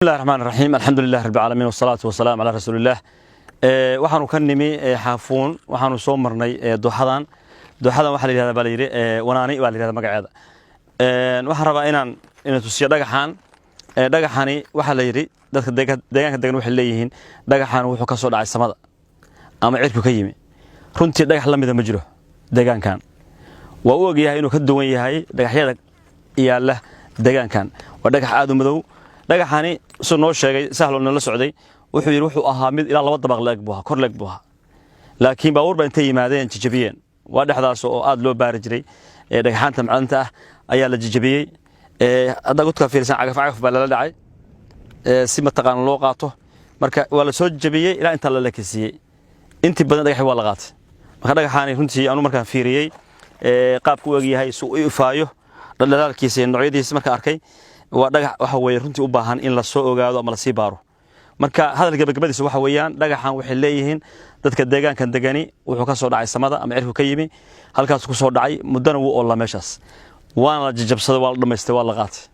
Bismillahi raxmaan raxiim, alxamdulilah rabbi caalamiin, wasalaatu wasalaamu calaa rasuulillaah. Waxaanu ka nimi Xaafuun, waxaanu soo marnay dooxadan. Dooxadan waxaa la yihahdaa, baa la yidhi, Wanaani baa la yihahdaa magaceeda. Waxaan rabaa inaan ina tusiyo dhagaxan. Dhagaxani waxaa la yidhi, dadka deegaanka degan waxay leeyihiin, dhagaxan wuxuu ka soo dhacay samada ama cirku ka yimi. Runtii dhagax la mida ma jiro deegaankan. Waa u ogyahay inuu ka duwan yahay dhagaxyada yaalla deegaankan. Waa dhagax aad u madow. Dhagaxani suu noo sheegay Sahlo nala socday, wuxuu yidhi wuxuu ahaa mid ilaa 2 dabaq leeg buu ahaa, kor leeg buu ahaa, laakiin baabuur baa intay yimaadeen jajabiyeen. Waa dhexdaas oo aad loo baari jiray dhagaxaanta macdanta ah ayaa la jajabiyey. Hadda godka fiirsan, cagaf cagaf baa lala dhacay si mataqaana loo qaato. Marka waa la soo jajabiyey ilaa intaa la lekisiiyey. Intii badan dhagaxii waa la qaatay. Marka dhagaxaani runtii anu markaan fiiriyey qaabku u egyahay, si u ifaayo, dhaldhalaalkiisa iyo noocyadiisa marka arkay, waa dhagax waxa weeye runtii u baahan in la soo ogaado ama lasii baaro. Marka hadal gabagabadiisa waxa weeyaan, dhagaxan waxay leeyihiin dadka deegaankan degani wuxuu ka soo dhacay samada ama cirku ka yimi, halkaas ku soo dhacay, muddana wuu oollaa meeshaas, waana la jajabsaday, waa la dhamaystay, waa la qaatay.